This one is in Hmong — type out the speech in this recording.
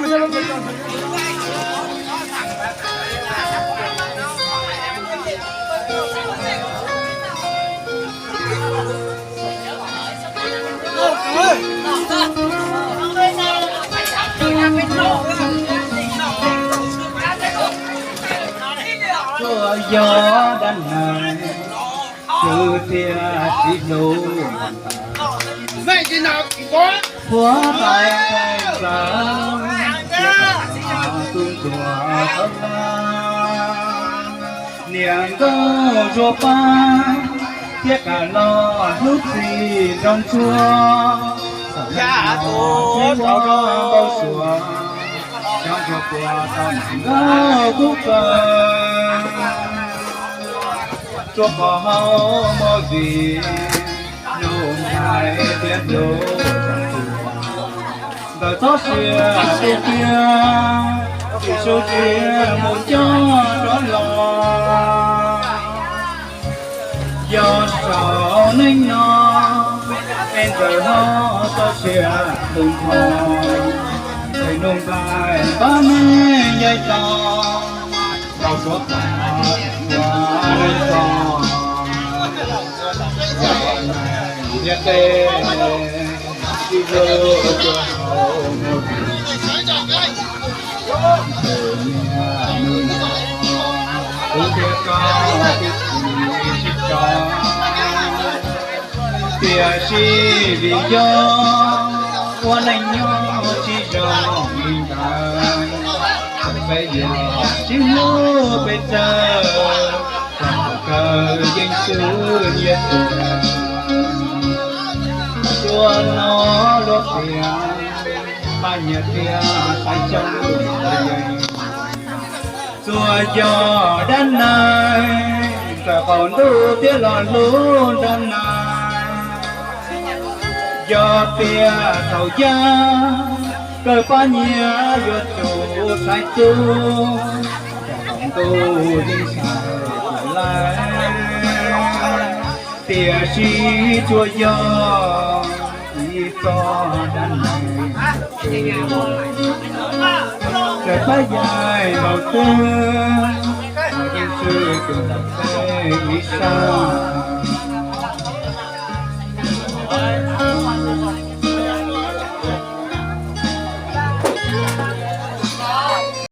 Tuaj yog dab neeg, tswv thiab txiv hluas, huab tais ntxawm, tub ntsuag qhov tag, niam nkauj Zuag Paj, thiab kam los hlub txij nraug ntsuag, txawm yam tuaj rau npau suav, cov ntsuag puas tau nkauj kub kawg, tsuas pom hauv movie, nug nqaij thiab hlub, ntawm txoj sia tu tiag, tsis su tsis mus coj rov los. Yog saum neej no, es ntxawm hlob txoj sia tu nrho, es nug nqaij pab neeg yaij tog, tau suav pom ua neej txog, yog neeg ntiaj teb, tsis yog ua hauv movie. Kuv thiab koj twb tsis tso, tiam sis vim yog ua neej nyob tsis zoo li ntawd, txawm peb yuav sib hlub pes tsawg, txog thaum kawg yeej swb nyiaj tuag. Tsuas hnov luag piav, pab nyiaj thiab saib xyoob yeej, tsuas yog dab neeg, txawm qaum ntuj thiab los hlub dab neeg. Yog tias thaum yaj kawg pab nyiaj yuav tsum saib xyoob, txog thaum ntuj yeej saib laij, tiam sis tsuas yog ib txoj dab neeg, txawm pab yaig laus twg, los yeej swb tus ntawm peb ib sab.